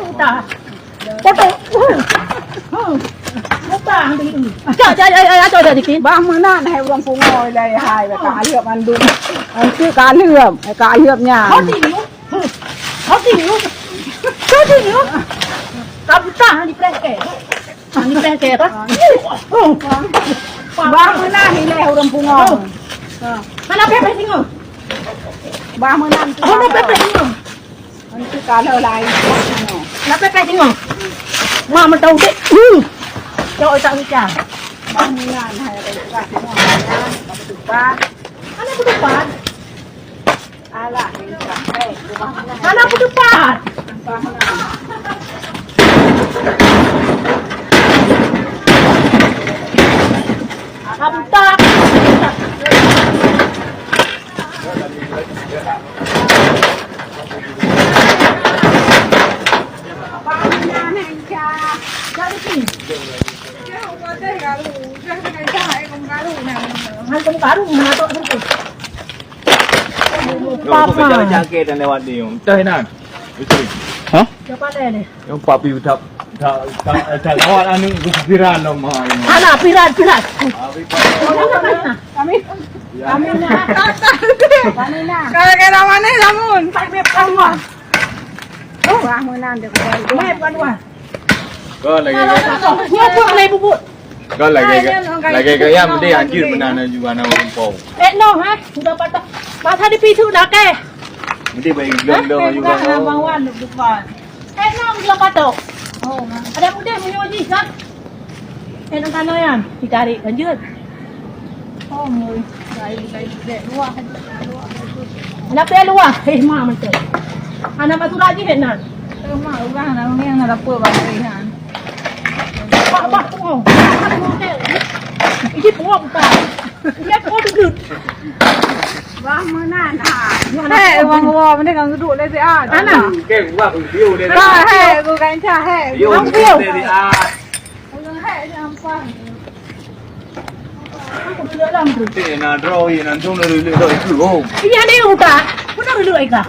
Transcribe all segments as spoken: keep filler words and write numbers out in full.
Utang. Potong. Utang di. Cak, cak, cak, cak, cak, cak, dikit. Bah meunan hai ureueng pungo ilai hai, ka aleuep mandum. Nanti ka aleuep, ka aleuep nyan. Hoti you. Hoti you. Hoti you. Ka butang di preh ke. Ni peh keh apa? Oh. Bah meunan ilèe ureueng pungo. Oh. Ha. Hana peh-peh singoh. Bah meunan tu. Hana peh-peh singoh. Nanti kalau lain singoh. Hana peh-peh singoh. Ma meutau dek. Hmm. Cok tak hujan. Bah meunan hai ureueng pungo. Hana ketupat. Hana ketupat. Alah, hana peutupat. Alah, buta. Jadi sini. Hana karu, hana tok sentuh. Papa. Jalan jalan dan lewat ni. Entah nan. Betul. Hah? Siapa ni? Yang papi udah, udah, udah, udah lewat anu, berpikiran lama ini. Hana, pirat, pirat. Kami. Kami nak. Kami nak. Kalau kena mana, Samun? Kami nak. Wah, meunan dia. Mai bukan wah. Kau lagi. Nyoe buat lagi bubut. Kau lagi. Lagi gaya mesti anjir benar na juga na umpau. Eh, no, ha? Sudah patah. Masa di pintu dah ke? Mesti bagi gelong-gelong juga. Bang Wan bukan. Eh, no, sudah patah. Oh, ada mudah punya uji kan? Eh, nak tanya ya? Ditarik lanjut. Oh, mui. Lain, lain, lain. Luah, luah. Anak pia luah. Eh, ma macam. Anak masuk lagi kan nan? Eh, ma, orang nak ni yang nak apa bang ni kan? Pak, pak, tunggu. Ini tunggu bukan. Ini tunggu duduk. Wah, mana nak? Eh, wang wah, mana kan duduk lagi ah. Anak. Okey, buat video dia. Hai, bukan cah, hai. Yo, dia ah. Iya, na droe, iya, na dong, na dong, na dong, na dong. Iya, ada yang buka. Mana dulu, Eka?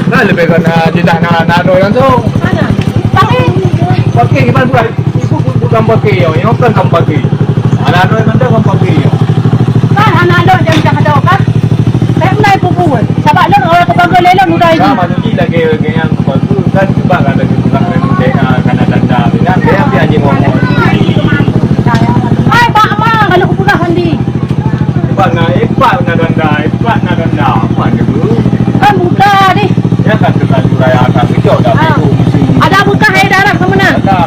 Nah, lebih ke na, tidak na, na droe langsung. Mana? Pakai. Pakai, gimana bukan? Ibu bu-, bukan pakai, ya. Yang bukan kan pakai. Anak droe mana kan pakai, ya. Kan, anak droe jangan dah ada, kan? Saya mulai pukul. Sabab lôn, orang kebangga lelon udah ini. Nah, maksudnya lagi, lagi yang bagus, kan, sebab ada kekurangan, kan, ada tanda. Dan dia ambil aja ngomong. Hai, Pak Ma, kalau kupeugah Andi. Ipak na, ipak na ganda, ipak na ganda. Apa dia tu? Kan muda ni. Ya kan terlalu raya akan kejok dah. Ah. Minggu musim. Ada bekas air darah ke mana? Ada.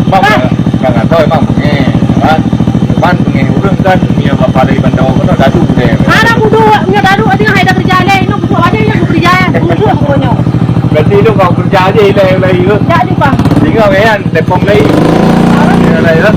Bang, kan? Kan tahu emang bunyi, kan? Cuman bunyi urang kan, dia bapa dari Bandar mana dadu dia. Ada budu, punya dadu tengah ada kerja lain, no, buat aja yang kerja, budu pokoknya. Berarti tu kau kerja aja, hilang yang lain tu. Tak ada, Bang. Tinggal kan, tepung lain. Apa? Yang lain lah.